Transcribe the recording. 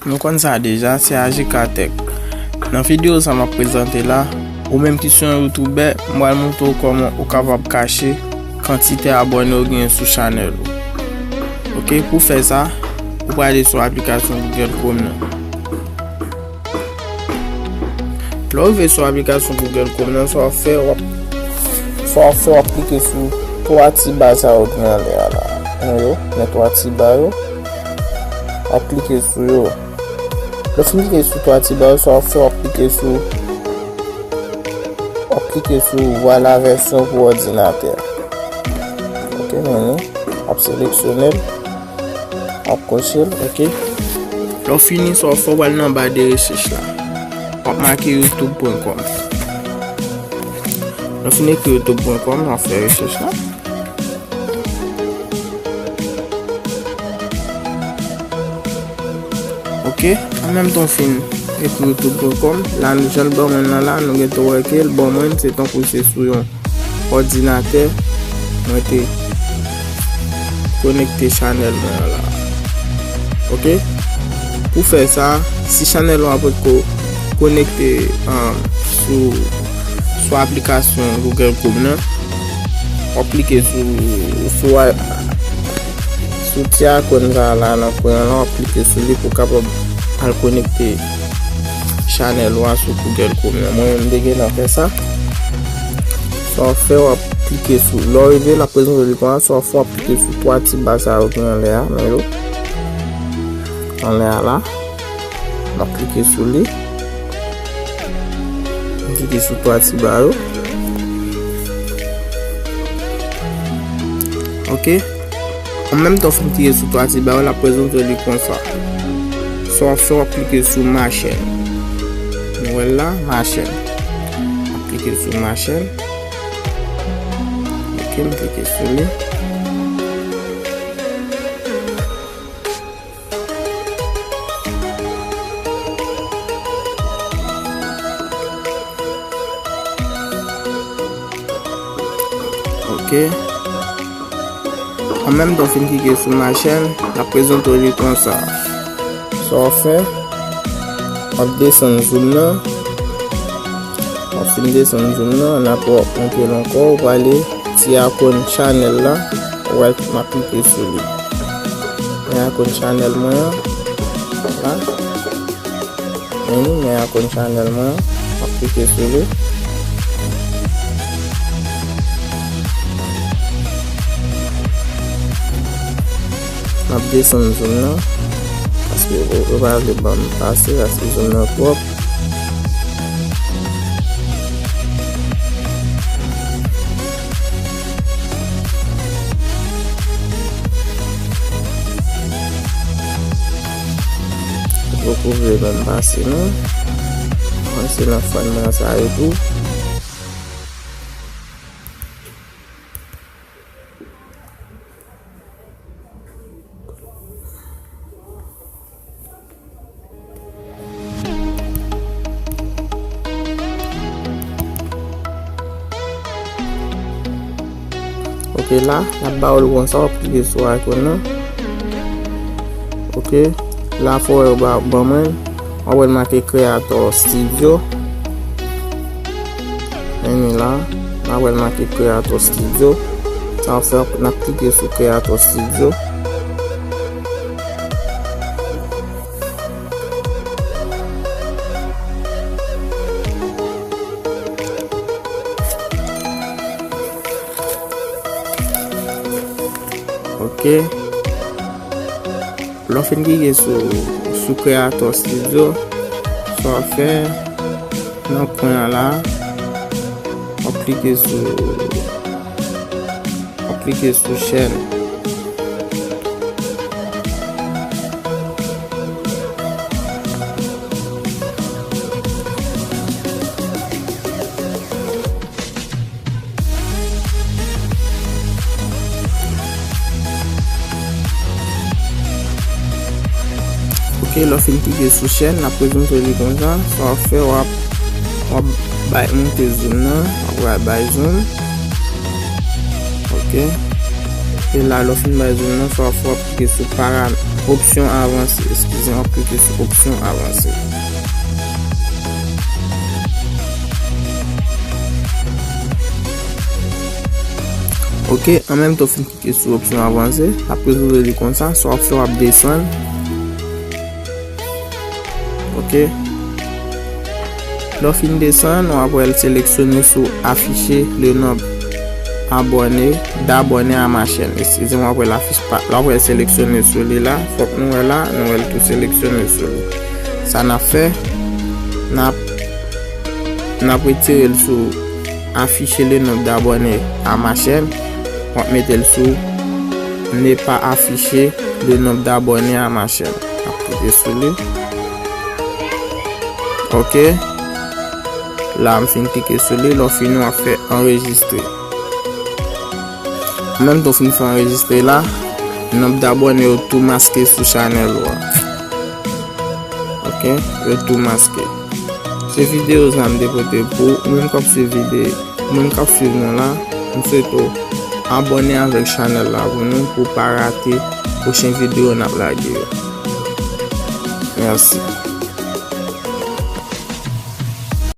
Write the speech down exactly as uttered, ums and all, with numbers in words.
Nou konn sa deja, se A J K Tech. Nan videyo sa m ap prezante la, ou menm ki se yon youtubè, m pral montre w kòman ou kapab kache kantite abòne w genyen sou chanèl ou. Ok, pou fè sa, ou prale sou aplikasyon Google Chrome nan. Lè w rive sou aplikasyon Google Chrome nan, sa w ap fè, w ap, sa w ap fè, w ap klike sou twa ti ba sa yo ki anlè a la. Ann yo, men twa ti ba yo. W ap klike sou yo. Lè w fin klike sou twa ti ba yo, sa w ap fè, w ap klike sou, w ap klike sou vwala vèsyon pou òdinatè. Ok, men nou, w ap seleksyone l, w ap koche l, ok. Lè w fini, sa w fè, w al nan ba de rechèch la. W ap make youtube pwen kòm. Lè w fin ekri youtube pwen kòm, w ap fè rechèch la. Ok, an menm tan w fin ekri youtube pwen kòm, la nou jan l ban mwen nan la, nou gentan wè ke l ban mwen, se tankou se sou yon òdinatè mwen te konekte chanèl mwen an la. Ok, pou fè sa, si chanèl ou an potko konekte, um, sou, sou aplikasyon Google Chrome nan, w ap klike sou, sou a-, sou ti ikòn sa a la nan kwen an la, w ap klike sou li pou w kapab al konekte chanèl ou a sou Google Chrome nan. Mwen menm, m te gentan fè sa. Sa w ap fè, w ap klike sou, lè w rive, l ap prezante li konsa, sa w ap fè, w ap klike sou twa ti ba sa yo ki anlè a, men yo. Anlè a la. M ap klike sou li. M klike sou twa ti ba yo. Ok. An menm tan w fin klike sou twa ti ba yo, l ap prezante li konsa. Sa w ap fè, w ap klike sou ma chaîne. Nou wè l la, ma chaîne. M ap klike sou ma chaîne. Ok, m klike sou li. Ok. An menm tan w fin klike sou ma chaîne, l ap prezante w li konsa. Sa w ap fè, w ap desann zoom nan. W ap fin desann zoom nan, n ap monte l ankò, ou prale ti ikòn chanèl la, ou pral, m ap klike sou li. Men ikòn chanèl mwen an, la. Men li, men ikòn chanèl mwen an, m ap klike sou li. M ap desann zoom nan, paske yo, yo pa vle ban m pase, paske zoom nan twòp. Yo poko vle ban m pase non. Mwen se nan fàn mwen sa yo tou. Ok, la, l ap ba w l konsa, w ap klike sou ikòn nan. Ok, la fò w wè yo ba, ban mwen. W ap wè l make Creator Studio. Men li la, w ap wè l make Creator Studio. Sa w fè, n ap klike sou Creator Studio. Ok. Lè w fin klike sou, sou Creator Studio, sa w ap fè nan kwen an la, w ap klike sou, w ap klike sou chaîne. Ok, lè w fin klike sou chaîne, l ap prezante li konsa. Sa w ap fè, w ap, w ap bay, monte zoom nan, w ap bay zoom. Ok. E la, lè w fin bay zoom nan, sa w ap fè, w ap klike sou param-, opsyon avanse. Eskize m, w ap klike sou opsyon avanse. Ok, an menm tan w fin klike sou opsyon avanse, l ap prezante li konsa, sa w ap fè, w ap desann. Ok. Lè w fin desann, w ap wè l seleksyone sou afficher le nombre abonné, d'abonnés à ma chaîne. Eskize m, w ap wè l afich pa, w ap wè l seleksyone sou li la. Fòk nou wè la, nou wè l tou seleksyone sou li. Sa n ap fè, n ap, n ap retire l sou afficher le nombre d'abonnés à ma chaîne. W ap mete l sou ne pas afficher le nombre d'abonnés à ma chaîne. W ap klike sou li. Ok. La, m fin klike sou li. Lè w fini, w ap fè anrejistre. An menm tan w fin fè anrejistre la, nonb dabòne yo tou maske sou chanèl ou a. Ok, yo tou maske. Se videyo sa m te pote pou ou menm k ap swiv videyo, ou menm k ap swiv nou la, m swete w abòne avèk chanèl la pou nou, pou w pa rate pwochen videyo n ap lage yo. Mèsi.